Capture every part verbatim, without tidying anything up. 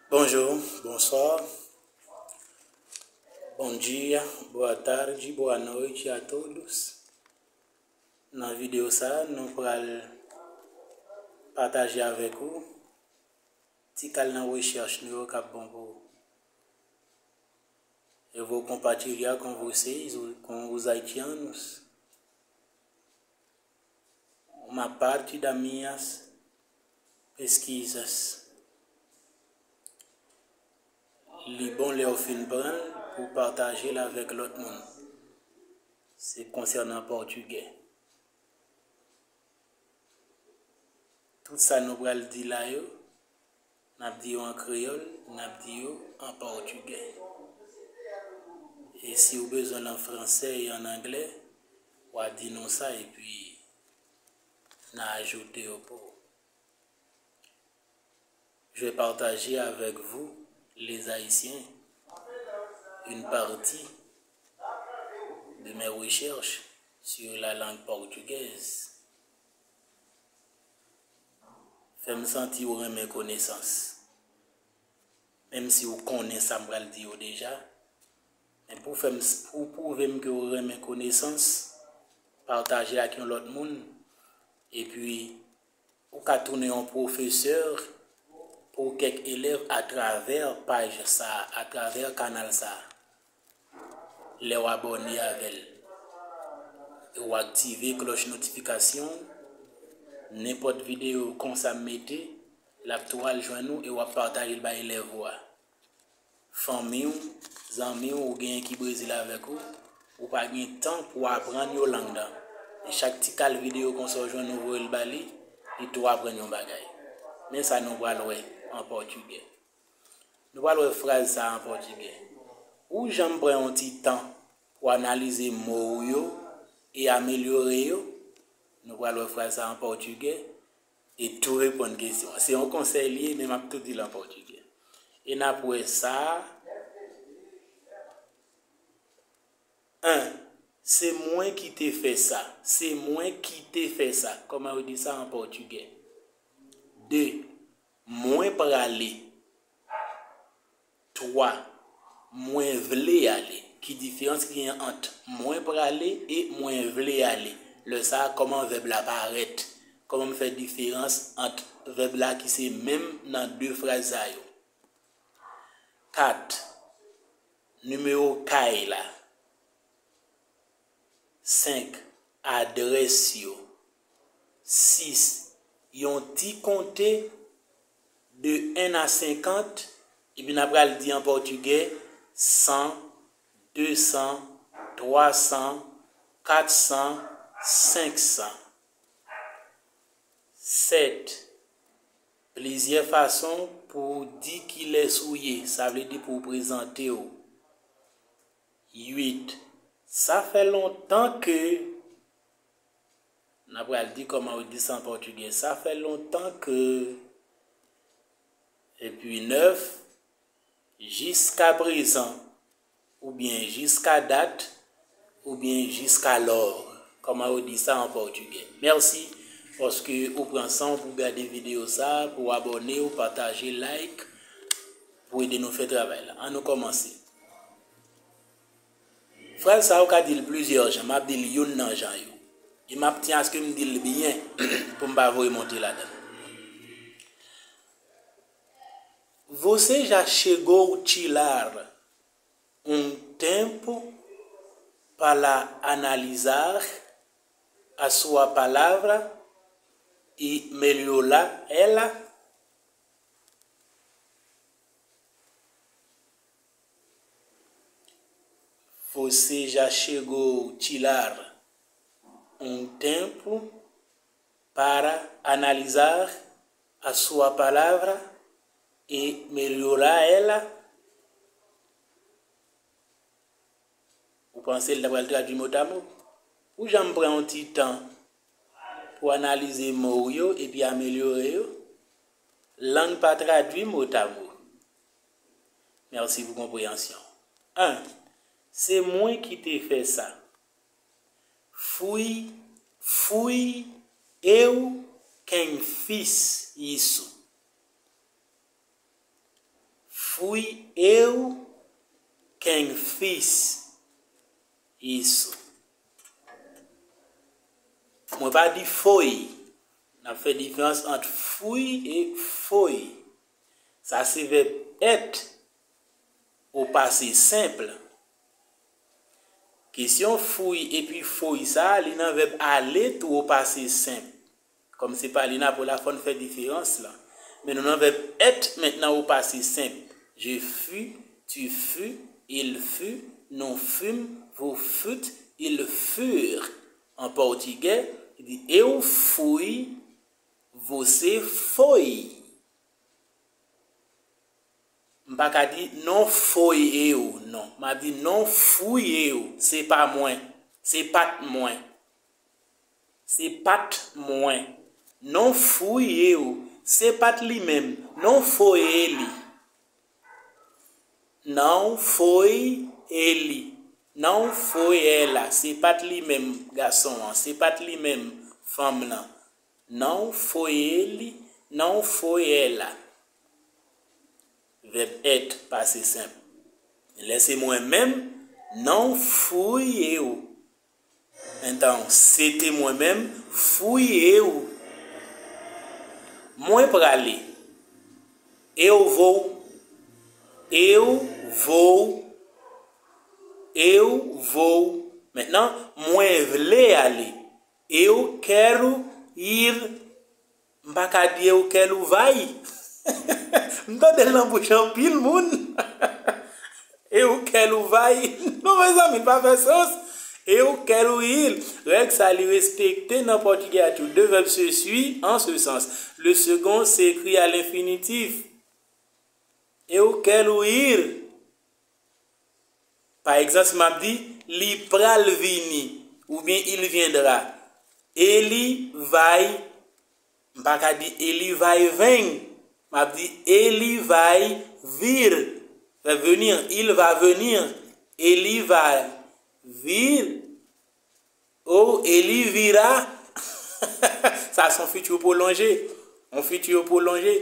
Bonjour, bonsoir, bom dia, boa tarde, boa noite a todos. Nan videyo sa, nou pral pataje avèk ou ti kal nan rechèch nou yo k ap bon pou ou. Eu vou compartilhar com vocês, com os haitianos, uma parte das minhas pesquisas. Li bon lè w fin pran l pou w pataje l avèk lòt moun. Se konsènan pòtigè. Tout sa nou pral di la yo, n ap di yo an kreyòl, n ap di yo an pòtigè. E si w bezwen l an fransè e an anglè, w a di nou sa epi n a ajoute yo pou ou. Je vais partager avec vous, les Haïtiens, une partie de mes recherches sur la langue portugaise. Fè m santi w renmen konesans. Menm si w konnen sa m pral di yo deja, men pou fè m, pou pwouve m ke w renmen konesans, pataje ak yon lòt moun, epi ou ka tounen yon pwofesè pou kèk elèv atravè paj sa a, atravè kanal sa a. Lè w abòne avè l, e w aktive klòch notifikasyon, nenpòt videyo konsa m mete, l ap tou al jwenn ou e w ap pataje l bay elèv ou a. Fanmi w, zanmi w ou genyen ki Brezil avèk ou, ou pa gen tan pou w aprann yo lang nan. Men chak ti kal videyo konsa w jwenn ou voye l ba li, li tou aprann yon bagay. Men sa nou pral wè an pòtigè. Nou pral wè fraz sa a an pòtigè. Ou janm pran yon ti tan pou analize mo w yo e amelyore yo? Nou pral wè fraz sa a an pòtigè e tou reponn kesyon an. Se yon konsèy li ye, men m ap tou di l an pòtigè. E n ap wè sa a. En, se mwen ki te fè sa. Se mwen ki te fè sa. Kòman yo di sa an pòtigè? De, mwen prale. Twa, mwen vle ale. Ki diferans ki gen ant mwen prale e mwen vle ale? Lè sa a, kòman vèb la parèt? Kòman m fè diferans ant vèb la ki se menm nan de fraz sa yo? Kat, nimewo kay la. Senk, adrès yo. Sis, yon ti konte de en a senkant, epi n a pral di an pòtigè, san, de san, twa san, kat san, senk san. Sèt, plizyè fason pou w di kilès ou ye, sa vle di pou w prezante w. Uit, sa fè lontan ke, n a pral di kòman yo di sa an pòtigè, sa fè lontan ke. Epi nèf, jiskaprezan, oubyen jiskadat, oubyen jiskalò, kòman yo di sa an pòtigè. Mèsi, paske ou pran san w pou w gade videyo sa a, pou w abòne, ou pataje, like, pou ede nou fè travay la. Ann nou kòmanse. Fraz sa a, ou ka di l plizyè jan, m ap di l youn nan jan yo. E m ap tyen aske m di l byen pou m pa voye monte ladan l. Você já chegou tirar um tempo para analisar a sua palavra e melhorar ela? Você já chegou tirar um tempo para analisar a sua palavra e melhorar ela? Ou panse l ta pral tradui motamo? Ou janm pran yon ti tan pou analize mo w yo epi amelyore yo? Lang pa tradui motamo. Mèsi pou konpreyansyon. En, se mwen ki te fè sa. Fui, fui eu quem fiz isso. Fui eu quem fiz isso. Mwen pa di foi. N ap fè diferans ant fui e foi. Sa se vèb être o pase senp. Kesyon fui epi foi sa, li nan vèb ale tou o pase senp. Kòm se pa li n ap wè la, fò n fè diferans lan. Men nou nan vèb être mentnan o pase senp. Je fus, tu fus, il fut, nous fûmes, vous fûtes, ils furent. An pòtigè, li di: Eu fui, você foi. M pa ka di não foi eu, non. M a di não fui eu, se pa mwen, se pa t mwen. Se pa t mwen. Não fui eu, se pa t li menm, não foi ele. Não foi ele, não foi ela, se pa t li menm gason an, se pa t li menm fanm nan. Não foi ele, não foi ela. Vèb être pase senp. Lè se mwen menm, não fui eu. Então, se te mwen menm, fui eu. Mwen prale. Eu vou. Eu vou. Eu vou. Mentnan, mwen vle ale. Eu quero ir. M pa ka di eu quero vai. M tande l nan bouch anpil moun. Eu quero vai. Non, mezanmi, pa fè sans. Eu quero ir. Règ sa li respekte nan pòtigè a tou. Deux verbes se suivent en ce sens. Le second s'écrit à l'infinitif. Eu quero ir. Pa egzanp, si m ap di, li pral vini, oubyen il viendra. Ele vai, m pa ka di ele vai vem. M ap di ele vai vir. Vèb venir, il va venir. Ele vai vir. Ou ele virá. Sa se yon futur prolongé. Yon futur prolongé.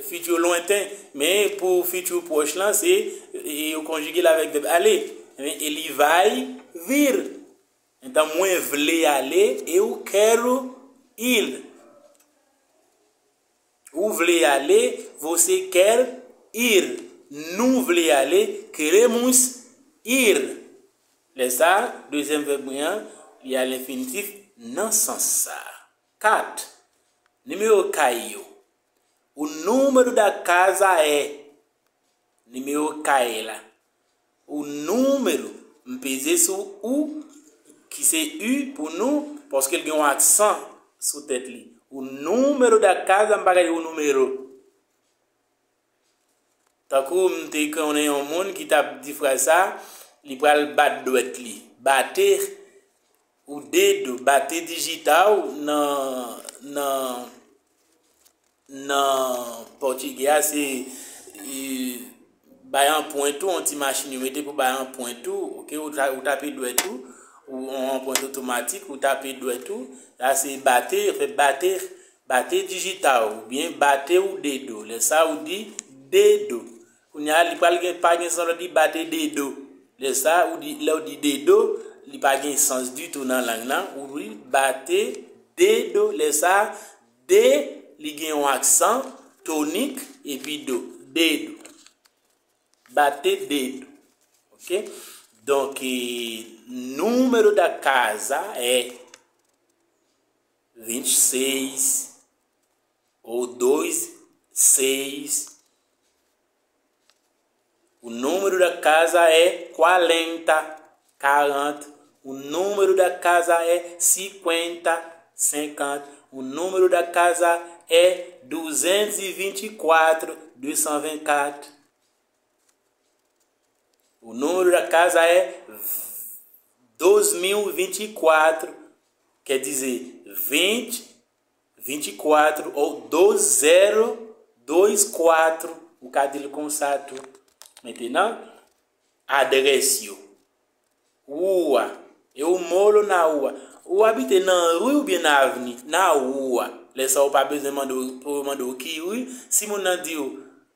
Futur lointain. Men pou futur pwòch lan, se, e, yo konjige l avèk vèb aller. Men ele vai vir. Então, mwen vle ale, eu quero ir. Ou vle ale, você quer ir. Nou vle ale, queremos ir. Lè sa, dezyèm vèb mwen an, li a lenfinitif nan sans sa. Kat. Nimewo kay yo. O número da casa é. Nimewo kay la. O número, m peze sou ou, ki se u pou nou, paske l gen yon aksan sou tèt li. O número da casa, m pa ka di o número. Tankou m te konnen yon moun ki t ap di fraz sa, li pral bat dwèt li. Bater o dedo, bater digital nan, nan, nan pòtigè a, se, e, bay anpwent ou, yon ti machin yo mete pou bay anpwent ou, oke, ou ta-, ou tape dwèt ou, ou yon anpwent otomatik, ou tape dwèt ou, la se bater, fè bater, bater digital, oubyen bater o dedo, lè sa ou di dedo. Kounye a, li pral gen, pa gen sans lè w di bater dedo. Lè sa, ou di, lè w di dedo, li pa gen sans ditou nan lang nan. Ou di bater dedo. Lè sa, de, li gen yon aksan tonik, epi do. Dedo. Bater dedo. Ok? Donk, e, número da casa é vinte e seis ou dois seis. O número da casa é quarenta, quarenta. O número da casa é cinquenta, cinquenta. O número da casa é duzentos e vinte e quatro, duzentos e vinte e quatro. O número da casa é dois mil e vinte e quatro, quer dizer, vinte, vinte e quatro ou dois zero dois quatro, ou ka di l konsa tou. Mentenan, adrès yo. Rua. Eu moro na rua. Ou abite nan ri oubyen nan avni? Na rua. Lè sa ou pa bezwen mande w, pou yo mande w ki ri. Si moun nan di w,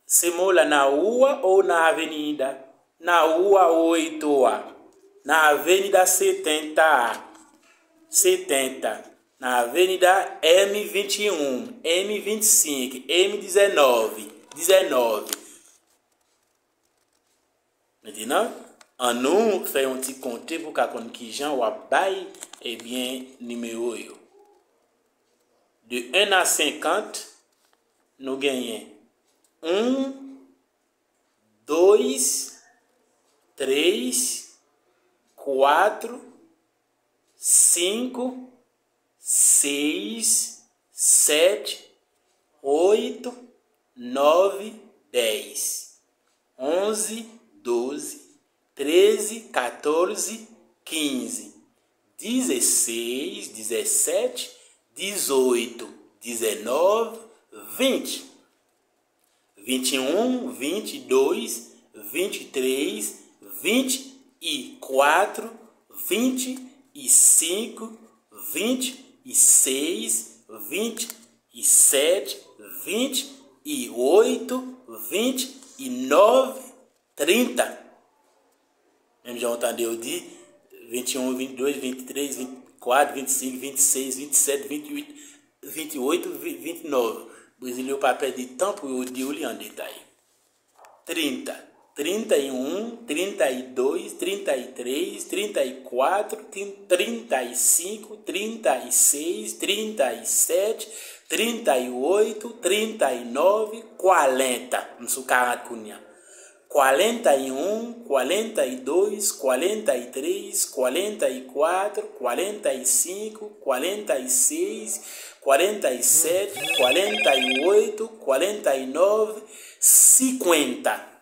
Esse mola na rua ou na avenida? Na rua oito A. Na avenida setenta A. Setenta. Na avenida M vinte e um, M vinte e cinco, M dezenove, dezenove. Mentenan, an nou fè yon ti konte pou ka konn kijan w ap bay, ebyen, nimewo yo. De un a senkant, nou genyen un, dois, três, quatro, cinco, seis, sete, oito, nove, dez, onze, doze, treze, catorze, quinze, dezesseis, dezessete, dezoito, dezenove, vinte. Vinte e um, vinte e dois, vinte e três, vinte e quatro, vinte e cinco, vinte e seis, vinte e sete, vinte e oito, vinte e nove, trinta. Menm jan w tande yo di, vinte e um, vinte e dois, vinte e três, vinte e quatro, vinte e cinco, vinte e seis, vinte e sete, vinte e oito, vinte e oito, vinte e nove. Brezilyen yo pa pèdi tan pou yo di w li an detay. Trinta. Trinta e um, trinta e dois, trinta e três, trinta e quatro, trinta e cinco, trinta e seis, trinta e sete, trinta e oito, trinta e nove, quarenta. M sou karant kounye a. Quarenta e um, quarenta e dois, quarenta e três, quarenta e quatro, quarenta e cinco, quarenta e seis, quarenta e sete, quarenta e oito, quarenta e nove, cinquenta.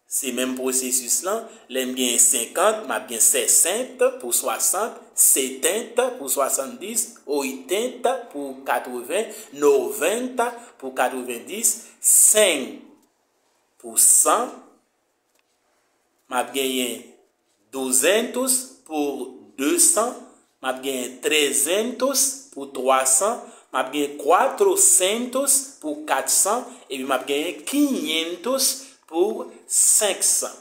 Se menm pwosesis lan, lè m gen senkant, m ap gen sesenta pou swasant, setenta pou swasanndis, oitenta pou katreven, noventa pou katrevendis, cem pou san, m ap genyen duzentos pou desan, m ap genyen trezentos pou twasan, m ap genyen quatrocentos pou katsan, epi m ap genyen quinhentos pou senksan.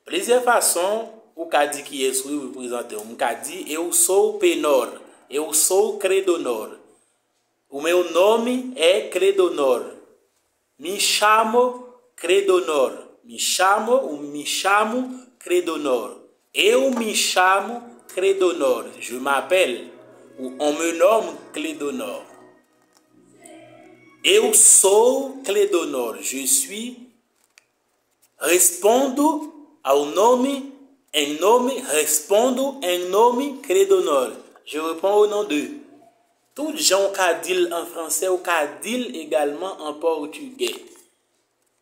Plizyè fason ou ka di kiyès ou reprezante w. M ka di: Eu sou Penor, eu sou Credonor. O meu nome é Credonor. Me chamo Credonor. Me chamo ou me chamo Credonor. Eu me chamo Credonor. Je m'appelle ou on me nomme Credonor. Eu sou Credonor. Je suis Respondo ao nome, em nome, respondo em nome Credonor. Je réponds au nom de. Tout jan w ka di l an fransè, w ka di l egalman an pòtigè.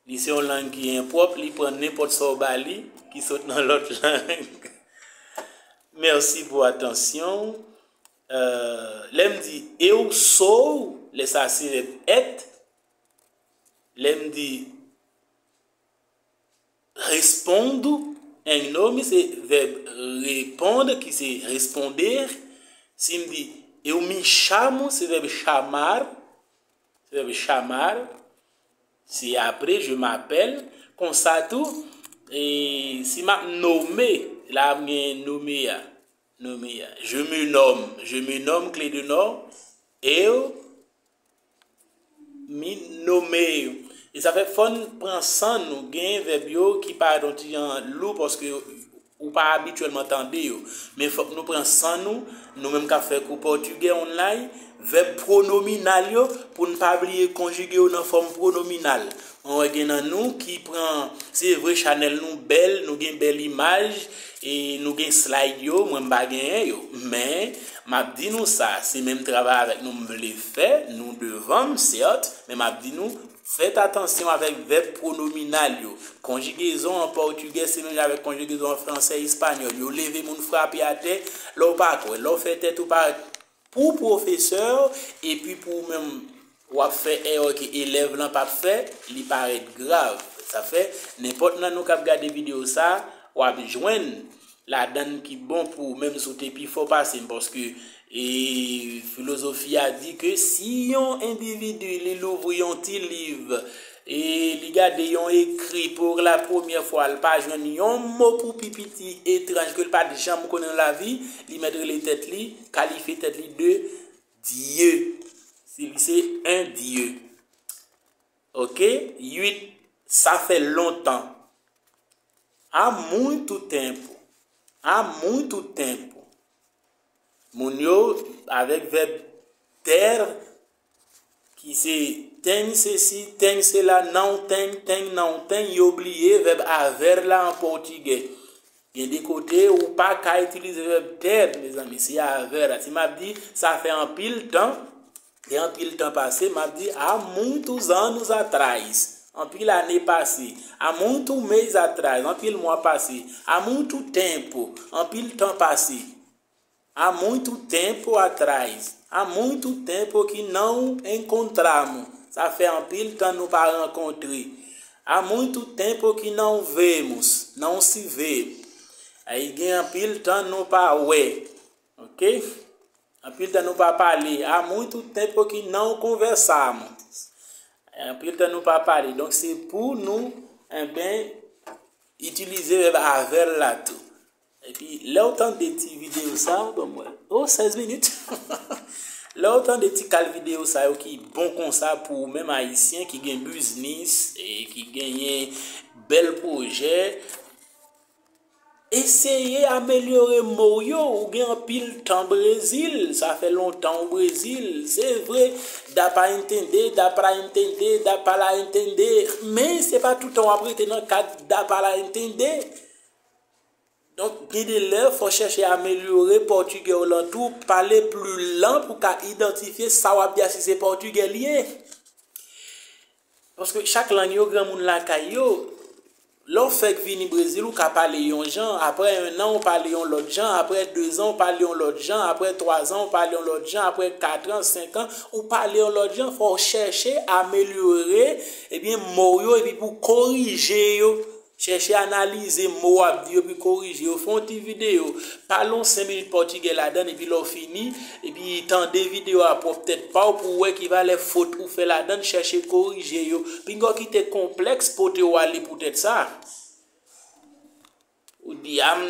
Li se yon lang ki enpwòp, li pran nenpòt sa w ba li, ki sot nan lòt lang. Mèsi pou atansyon w. Euh, lè m di eu sou, lè sa se vèb être. Lè m di respondo em nome, se vèb répondre ki se responder. Si m di eu me chamo, se vèb chamar, se vèb chamar. Se apre je m'appelle. Konsa tou, e si m ap nome, la m gen nome a. Nome a. Je me nomme, je me nomme Clédonor. Eu me nomeio. E sa fè fò n pran san nou. Gen vèb yo ki parèt yon ti jan lou paske ou pa abityèlman tande yo. Men fòk nou pran san nou, nou menm k ap fè kou pòtigè online, vèb pwonominal yo, pou n pa bliye konjige yo nan fòm pwonominal. Mwen wè gen nan nou ki pran, se vre chanèl nou bèl, nou gen bèl imaj, e nou gen slide yo, mwen m pa genyen yo. Men, m ap di nou sa, se menm travay avèk nou m vle fè, nou devan m, sèt, men m ap di nou, fèt atansyon avèk vèb pwonominal yo. Konjigezon an pòtigè se menm jan avèk konjigezon an fransè, espanyòl. Yo leve moun frape atè, lè w pa kwè. Lè w fè tèt ou parèt pou pwofesè, epi pou ou menm w ap fè erè ke elèv lan p ap fè, li parèt grav. Sa fè, nenpòt nan nou k ap gade videyo sa, w ap jwenn ladann ki bon pou ou, menm si w te pi fò pase m, paske, e, filozofi a di ke si yon endividi li louvri yon ti liv, e li gade yon ekri pou la premyè fwa, li pa jwenn yon mo pou pi piti etranj ke li pa t janm konnen nan lavi, li mèt rele tèt li, kalifye tèt li de Dye. Si li se un Dieu. Ok? Uit, sa fè lontan. Há muito tempo. Há muito tempo. Moun yo, avèk vèb ter, ki se tem sesi, tem sela, não tem, tem não tem, yo bliye vèb haver la an pòtigè. Gen de kote ou pa ka itilize vèb ter, mezanmi, se haver la. Si m ap di, sa fè anpil tan, gen anpil tan pase, m ap di, há muitos anos atrás. Anpil ane pase. Há muito mês atrás. Anpil mwa pase. Há muito tempo. Anpil tan pase. Há muito tempo atrás. Há muito tempo que não encontramos. Sa fè anpil tan nou pa rankontre. Há muito tempo que não vemos. Não se vê. Aí gen anpil tan nou pa wè. Ok? Anpil tan nou pa pale. Há muito tempo que não conversamos. Anpil tan nou pa pale. Donk, se pou nou, enben, itilize vèb haver la tou. Epi, lè w tande ti videyo sa, bon, mwen, oh, sèz minit. Lè w tande ti kal videyo sa yo ki bon konsa pou ou menm Ayisyen ki gen biznis e ki genyen bèl pwojè, eseye amelyore mo w yo. Ou gen anpil tan Brezil, sa fè lontan ou Brezil. Se vre, dá pra entender, dá pra entender, dá pra entender, men se pa tout tan w ap rete nan kad dá pra entender. Donk, gen de lè, fò w chèche amelyore pòtigè w lan tou, pale pli lan pou w ka idantifye sa w ap di a si se pòtigè li ye. Paske chak lang yo, granmoun lakay yo, lè w fèk vini Brezil, ou ka pale yon jan, apre en an, ou pale yon lòt jan, apre de zan, ou pale yon lòt jan, apre twa zan, ou pale yon lòt jan, apre kat an, senk an, ou pale yon lòt jan, fò w chèche amelyore, ebyen, mo w yo, epi pou w korije yo. Chèche analize mo w ap di yo, epi korije yo. Fè yon ti videyo. Pale yon senk minit pòtigè ladan l, epi lè w fini, epi tande videyo a pwòp tèt pa w pou w wè ki valè fot ou fè ladan l, chèche korije yo. Pinga w kite konplèks pote w ale poutèt sa. Ou di, a, m,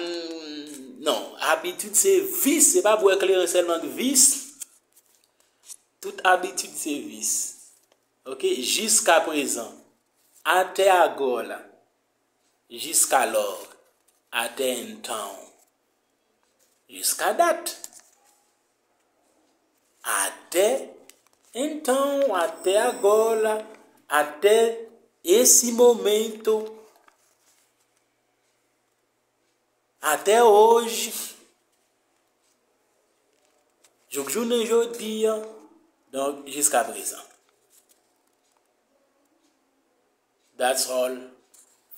non, abitid se vis, se pa bwè kleren sèlman k vis. Tout abitid se vis. Ok? Jiskaprezan, até agora. Jiska lò, até então. Jiska dat. Até então, até agora, até esse momento, até hoje. Jouk jounen jodi a, donk, jiska prezan. That's all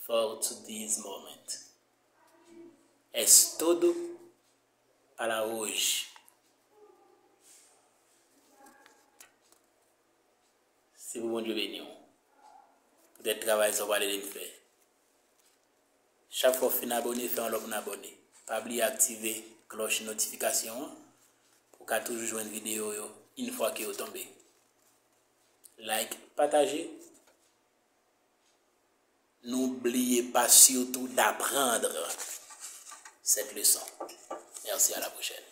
for today's moment. Es todo para hoje. Se pou Bondye beni w. Poutèt travay sa w pale de l fè. Chak fwa w fin abòne, fè yon lòt moun abòne. Pa bliye aktive klòch notifikasyon an pou w ka toujou jwenn videyo yo yon fwa ke yo tonbe. Like, pataje. N'oubliez pas surtout d'apprendre cette leçon. Merci, à la prochaine.